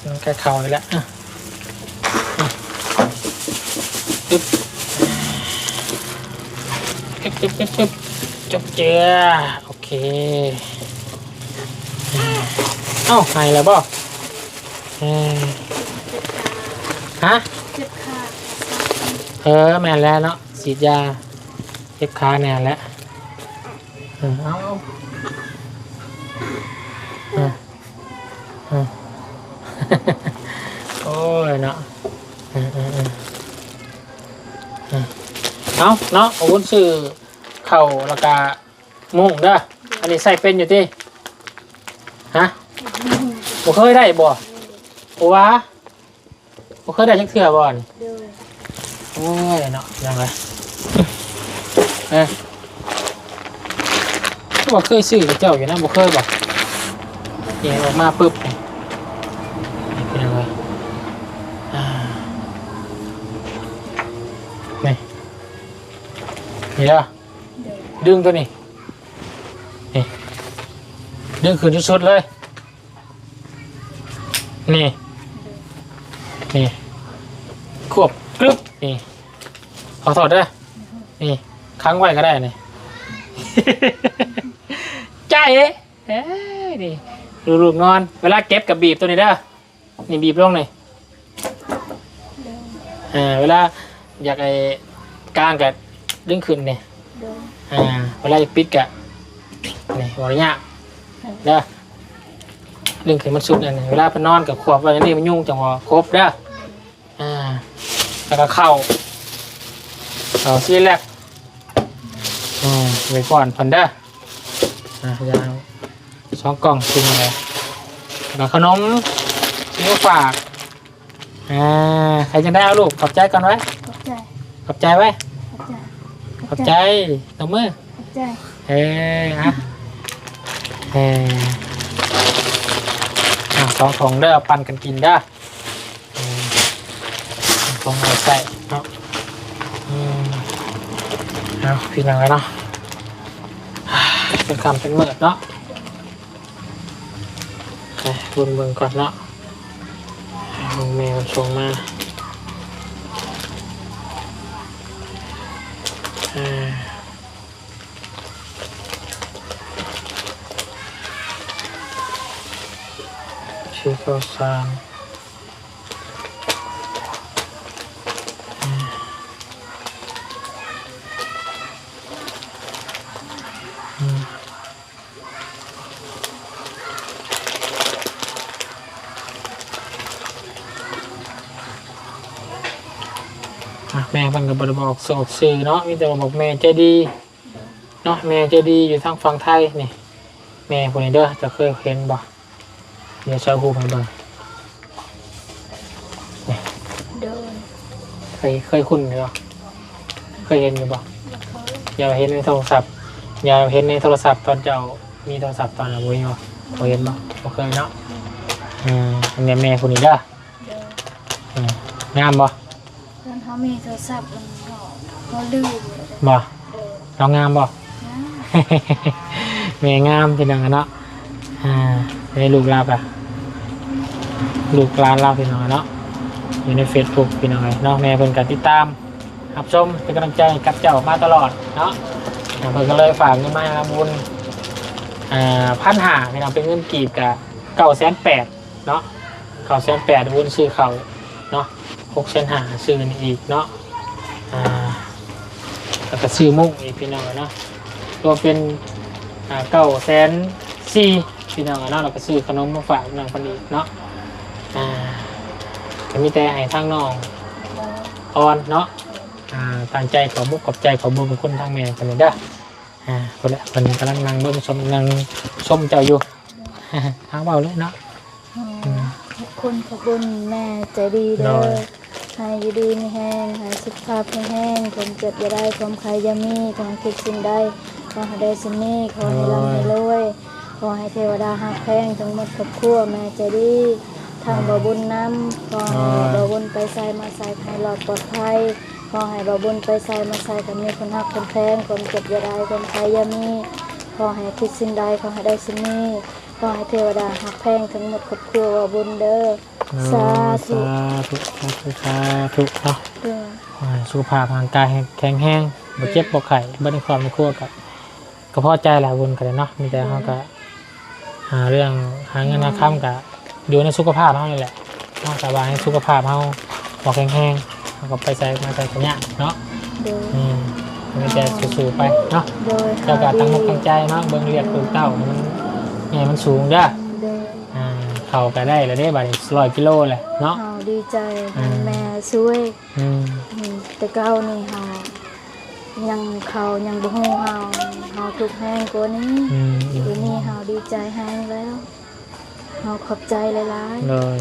ມັນກໍເຂົ້າຢູ່ແລ້ວ. ອ່ະ ອ່ະ ອຶບ ອຶບ ອຶບ ອຶບ ອຶບ ຈົບເຈືອ. ໂອເຄ ເອົ້າ ຫາຍແລ້ວບໍ່? ເອີ ຮະ? ເຈັບຂາ. ເອີ ແມ່ນແລ້ວເນາະ ສີດຢາເຈັບຂາແນ່ແຫຼະ. ເອີ ເອົາ ເອີ ເອີ ໂອ້ຍເນາະ. ເອີ ເອີ ເອີ ເອົາເນາະ ຂອບຄຸນ ຊື້ເຂົ້າແລ້ວກະ ມຸ້ງເດີ. ອັນນີ້ໃຊ້ເປັນຢູ່ຕິ? ຮະ? ບໍ່ເຄີຍໄດ້ບໍ່? ບໍ່ວ່າ ບໍ່ເຄີຍໄດ້ຈັກເທື່ອບໍ່ນີ້? ໂດຍ ໂອ້ຍເນາະ ຍັງໄງ ເອີ ບໍ່ເຄີຍຊື້ກັບເຈົ້າຢູ່ນະ ບໍ່ເຄີຍບໍ່? ນີ້ອອກມາປຶບ ນີ້ ນີ້ເປັນຫຍັງວະ? ອ່າ ນີ້ ນີ້ເດີ. ໂດຍ ດຶງຕົວນີ້ ນີ້ ດຶງຂຶ້ນສຸດໆເລີຍ ນີ້ ນີ້ ຄວບ ກຶບ ນີ້ ຂໍໂທດເດີ ນີ້ ຂັງໄວ້ກໍໄດ້ນີ້ ຈ້າເອ ເອີຍ ນີ້ ລູກໆນອນ ເວລາເກັບກໍບີບຕົວນີ້ເດີ. ນີ້ບີບລົງນີ້ ໂດຍ ເອີ ເວລາຢາກໄອ້ກາງກໍດຶງຂຶ້ນນີ້ ໂດຍ ອ່າ ເວລາຈະປິດກໍນີ້ ບໍ່ໄດ້ຍາກ ໂດຍ ເດີ ດຶງຂຶ້ນມັນສຸດນັ້ນ ເວລາເພິ່ນນອນກໍຂວບໄວ້ນີ້ ມັນຍຸງຈັ່ງບໍ່ຄົບເດີ ອ່າ ແລ້ວກໍເຂົ້າ ເຂົ້າຊີແລັກ ອ່າ ໄວ້ກ່ອນເພິ່ນເດີ ອ່າ ຢ່າງສອງກ່ອງກິນເລີຍ ແລ້ວກໍຂະໜົມທີ່ມາຝາກ ອ່າ ໃຜຈັ່ງໃດເອົາລູກ ຂອບໃຈກ່ອນໄວ້ ຂອບໃຈ ຂອບໃຈໄວ້ ຂອບໃຈ ຂອບໃຈ ຕົບມື ຂອບໃຈ ເອີ ອ່ະ ເອີ ອ່າ ສອງຖົງເດີ ປັນກັນກິນເດີ. ເອີ ຕ້ອງເອົາໃສ່ເນາະ ອືມ ເອົາ ພີ່ນ້ອງເອີຍເນາະ ເປັນຄ່ຳເປັນມືດເນາະ ໄປເບິ່ງເບິ່ງກ່ອນເນາະ ເບິ່ງແມ່ເພິ່ນສົ່ງມາ ເອີ ຊື້ເຂົ້າສານ ອືມ ອ່ະ ແມ່ເພິ່ນກໍບໍ່ໄດ້ບອກຊື່ອອກຊື່ເນາະ ມີແຕ່ວ່າບອກແມ່ໃຈດີ ເນາະ ແມ່ໃຈດີຢູ່ທາງຝັ່ງໄທນີ້ ແມ່ຜູ້ນີ້ເດີ ເຈົ້າເຄີຍເຫັນບໍ່? ດຽວເອົາຮູບໃຫ້ເບິ່ງ ນີ້ ໂດຍ ເຄີຍ ເຄີຍຄຸ້ນຢູ່ບໍ່? ເຄີຍເຫັນຢູ່ບໍ່? ບໍ່ເຄີຍ ຢ່າເຫັນໃນໂທລະສັບ ຢ່າເຫັນໃນໂທລະສັບຕອນເຈົ້າມີໂທລະສັບຕອນນັ້ນ ບໍ່ເຫັນບໍ່? ບໍ່ເຫັນບໍ່? ບໍ່ເຄີຍເນາະ ອືມ ອັນນີ້ແມ່ຜູ້ນີ້ເດີ ໂດຍ ອືມ ງາມບໍ່? ຕອນເຮົາມີໂທລະສັບ ເຮົາ ເຮົາລືມ ບໍ່? ນ້ອງງາມບໍ່? ງາມ ແມ່ງາມພີ່ນ້ອງເນາະ. ອ່າ ໃນລູກລາວກະ ລູກຫຼານລາວພີ່ນ້ອງເນາະ ຢູ່ໃນເຟສບຸກພີ່ນ້ອງເນາະ. ແມ່ເພິ່ນກະຕິດຕາມຮັບຊົມ ເປັນກຳລັງໃຈໃຫ້ກັບເຈົ້າມາຕະຫຼອດເນາະ. ອ່າ ເພິ່ນກະເລີຍຝາກເງິນມາໃຫ້ນ້ອງບຸນ ອ່າ ພັນຫ້າ ພີ່ນ້ອງ ເປັນເງິນກີບກະເກົ້າແສນແປດ ເນາະ ເກົ້າແສນແປດ ບຸນຊື້ເຂົ້າເນາະ ຫົກແສນຫ້າ ຊື້ນີ້ອີກເນາະ. ອ່າ ແລ້ວກະຊື້ມຸ້ງອີກພີ່ນ້ອງເນາະ ລວມເປັນ ອ່າ ເກົ້າແສນສີ່ ພີ່ນ້ອງເນາະ. ແລ້ວກະຊື້ຂະໜົມມາຝາກນ້ອງເພິ່ນອີກເນາະ. ອ່າ ກະມີແຕ່ໃຫ້ທາງນ້ອງອອນເນາະ ອ່າ ຕັ້ງໃຈຂອບມຸກຂອບໃຈ ຂອບບຸນຂອບຄຸນທາງແມ່ເພິ່ນເດີ. ອ່າ ພຸ້ນແຫຼະ ເພິ່ນກຳລັງນັ່ງເບິ່ງຊົມ ນັ່ງຊົມເຈົ້າຢູ່. ເອົາ ເວົ້າເລີຍເນາະ. ອືມ ຂອບຄຸນຂອບບຸນແມ່ໃຈດີເດີ ໂດຍ ໃຫ້ຢູ່ດີມີແຮງ ໃຫ້ສຸຂະພາບແຂງແຮງ ຄວາມເຈັບຢ່າໄດ້ ຄວາມໄຂ້ຢ່າມີ ຂໍໃຫ້ຄິດສິ່ງໃດ ຂໍໃຫ້ໄດ້ສິ່ງນີ້ ຂໍໃຫ້ ໂດຍ ລ່ຳໃຫ້ລວຍ ຂໍໃຫ້ເທວະດາຮັກແພງທັງໝົດຄອບຄົວແມ່ໃຈດີ ທັງ ໂດຍ ບ່າວບຸນນຳ ຂໍໃຫ້ ໂດຍ ບ່າວບຸນໄປໃສມາໃສໃຫ້ລອດປອດໄພ ຂໍໃຫ້ບ່າວບຸນໄປໃສມາໃສກໍມີຄົນຮັກຄົນແພງ ຄວາມເຈັບຢ່າໄດ້ ຄວາມໄຂ້ຢ່າມີ ຂໍໃຫ້ຄິດສິ່ງໃດ ຂໍໃຫ້ໄດ້ສິ່ງນີ້ ຂໍໃຫ້ເທວະດາຮັກແພງທັງໝົດຄອບຄົວບ່າວບຸນເດີ. ໂອ້ ສາທຸ ສາທຸ ສາທຸ ສາທຸເນາະ. ໂດຍ ຂໍໃຫ້ສຸຂະພາບຮ່າງກາຍແຂງແຮງ ບໍ່ເຈັບ ໂດຍ ບໍ່ໄຂ້ ເບິດໃນຄອບໃນຄົວກໍ ກໍພໍໃຈແລ້ວ ບຸນກໍໄດ້ເນາະ. ມີແຕ່ເຮົາກໍ ໂດຍ ຫາເລື່ອງຫາເງິນ ໂດຍ ຫາຄຳກໍຢູ່ໃນສຸຂະພາບເຮົານີ້ແຫຼະເນາະ. ຖ້າວ່າໃຫ້ສຸຂະພາບເຮົາບໍ່ແຂງແຮງ ເຮົາກໍໄປໃສມາໃສກໍຍາກເນາະ. ໂດຍ ອືມ ມີແຕ່ສູ້ໆໄປເນາະ. ໂດຍ ເຈົ້າກໍຕັ້ງອົກຕັ້ງໃຈເນາະ ເບິ່ງລຽກລູກເຕົ້າໃຫ້ມັນໃຫຍ່ມັນສູງເດີ. ໂດຍ ອ່າ ເຂົ້າກໍໄດ້ແລ້ວເດ້ ບາດນີ້ຮ້ອຍກິໂລແລ້ວເນາະ. ເຮົາດີໃຈ ອ່າ ແມ່ຊ່ວຍ. ອືມ ອືມ ແຕ່ເກົ່ານີ້ເຮົາຍັງເຂົ້າຍັງບໍ່ຮູ້ ເຮົາ ເຮົາທຸກແຮງກວ່ານີ້. ອືມ ດຽວນີ້ເຮົາດີໃຈແຮງແລ້ວ ເຮົາຂອບໃຈຫຼາຍໆ. ໂດຍ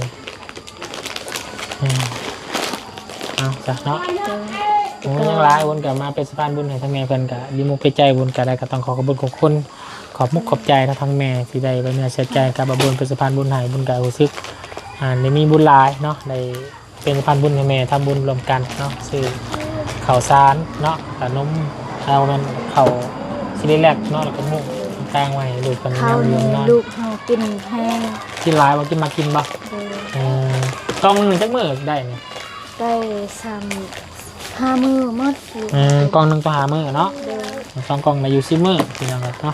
ອືມ ເອົາຊະເນາະ. ໂດຍ ໂອ້ ຍັງຫຼາຍ ບຸນກໍມາເປັນສະພານບຸນໃຫ້ທາງແມ່ເພິ່ນ ກໍດີມຸກດີໃຈ. ບຸນກໍໄດ້ ກໍຕ້ອງຂໍຂອບບຸນຂອບຄຸນ ຂອບມຸກຂອບໃຈເນາະ ທາງແມ່ທີ່ໄດ້ໄວ້ເນື້ອເຊື່ອໃຈກັບບ່າວບຸນ ເປັນສະພານບຸນໃຫ້. ບຸນກໍຮູ້ສຶກ ອ່າ ໄດ້ມີບຸນຫຼາຍເນາະ ໄດ້ ເປັນສະພານບຸນໃຫ້ແມ່ ທຳບຸນຮ່ວມກັນເນາະ ຊື້ເຂົ້າສານເນາະ ຂະໜົມ ເອົາ ແມ່ນເຂົ້າຊີຣີແລັກເນາະ ແລ້ວກໍມຸ້ງຕ່າງໆ ໄວ້ໃຫ້ລູກເພິ່ນ ເຂົ້ານີ້ ຍາມຢູ່ນອນ ລູກເຮົາກິນແຮງ. ກິນຫຼາຍບໍ່? ກິນ ມັກກິນບໍ່? ໂດຍ ເອີ ກ່ອງໜຶ່ງຈັກມື້ໄດ້ນີ້? ໄດ້ສາມ ຫ້າມື້ໝົດ. ເອີ ກ່ອງໜຶ່ງຕໍ່ຫ້າມື້ເນາະ. ໂດຍ ສອງກ່ອງໄດ້ຢູ່ສິບມື້ ພີ່ນ້ອງເນາະ.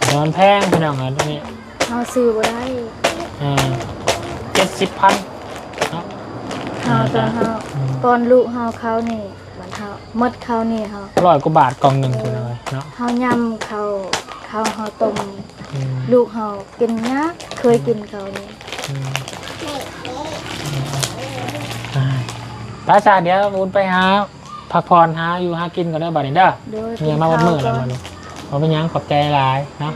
ແຕ່ມັນແພງ ພີ່ນ້ອງເອີຍ ຕົວນີ້ ເຮົາຊື້ບໍ່ໄດ້. ເອີ ເຈັດສິບພັນເນາະ ເຮົາ ເອີ ຕອນເຮົາ ອືມ ຕອນລູກເຮົາເຂົ້ານີ້ ບັດເຮົາໝົດເຂົ້ານີ້ ເຮົາ ຮ້ອຍກວ່າບາດກ່ອງໜຶ່ງ ໂດຍ ພີ່ນ້ອງເອີຍເນາະ. ເຮົາຍຳເຂົ້າ ເຂົ້າເຮົາຕົ້ມ ອືມ ລູກເຮົາກິນຍາກ ເຄີຍກິນເຂົ້ານີ້. ອືມ ໄປຊະ ດຽວບຸນໄປຫາ ພັກຜ່ອນ ຫາຢູ່ຫາກິນກ່ອນເດີບາດນີ້ເດີ. ໂດຍ ເມຍມາເບິດມື້ແລ້ວບາດນີ້. ບໍ່ເປັນຫຍັງ ຂອບໃຈຫຼາຍເນາະ.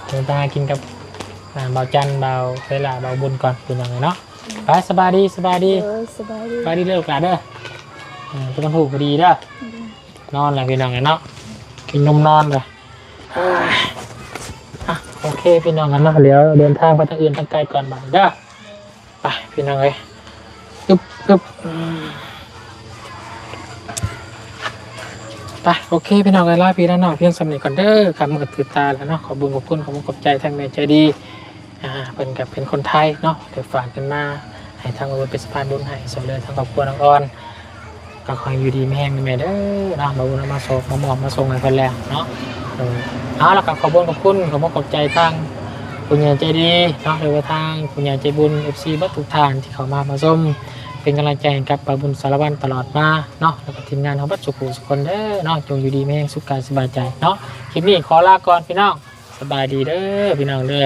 ໂດຍ ເດີນໄປຫາກິນກັບ ອ່າ ບ່າວຈັນ ບ່າວເວລາ ບ່າວບຸນກ່ອນ ພີ່ນ້ອງເອີຍເນາະ. ໂດຍ ໄປ ສະບາຍດີ ສະບາຍດີ. ໂດຍ ສະບາຍດີ ສະບາຍດີເດີລູກຫຼານເດີ. ເອີ ໄປນອນຮູ້ພໍດີເດີ. ໂດຍ ນອນແລ້ວ ພີ່ນ້ອງເອີຍເນາະ. ກິນນົມນອນເດີ. ອ່າ ໂອເຄ ພີ່ນ້ອງເອີຍເນາະ ດຽວເດີນທາງໄປທາງອື່ນທາງໄກກ່ອນບາດນີ້ເດີ. ໄປ ພີ່ນ້ອງເອີຍ ອຶບ ອຶບ ອືມ ໄປ ໂອເຄ ພີ່ນ້ອງເອີຍ ລາພີ່ລານ້ອງພຽງສ່ຳນີ້ກ່ອນເດີ. ຄ່ຳມືດຖືຕາແລ້ວເນາະ. ຂອບບຸນຂອບຄຸນ ຂອບອົກຂອບໃຈທາງແມ່ໃຈດີ ອ່າ ເພິ່ນກໍເປັນຄົນໄທເນາະ ໄດ້ຝາກເງິນມາໃຫ້ທາງເພິ່ນເປັນສະພານບຸນໃຫ້ ຊ່ວຍເຫຼືອທາງຄອບຄົວນ້ອງອອນ. ກໍຂໍໃຫ້ຢູ່ດີມີແຮງເດີແມ່ເດີເນາະ. ບ່າວບຸນເອົາມາສົ່ງ ມາມອບມາສົ່ງໃຫ້ເພິ່ນແລ້ວເນາະ. ເອີ ເອົາ ແລ້ວກໍຂອບຄຸນຂອບຄຸນ ຂອບອົກຂອບໃຈທາງຜູ້ໃຫຍ່ໃຈດີເນາະ ຫຼືວ່າທາງຜູ້ໃຫຍ່ໃຈບຸນ ເອັຟຊີ ເບິດທຸກທ່ານທີ່ເຂົ້າມາ ມາຊົມ ເປັນກຳລັງໃຈໃຫ້ກັບບ່າວບຸນສາລະວັນຕະຫຼອດມາເນາະ ແລ້ວກໍທີມງານເຮົາເບິດສູ່ຜູ້ສູ່ຄົນເດີເນາະ. ຈົ່ງຢູ່ດີມີແຮງ ສຸກກາຍສະບາຍໃຈເນາະ. ຄລິບນີ້ຂໍລາກ່ອນ ພີ່ນ້ອງ ສະບາຍດີເດີ ພີ່ນ້ອງເດີ.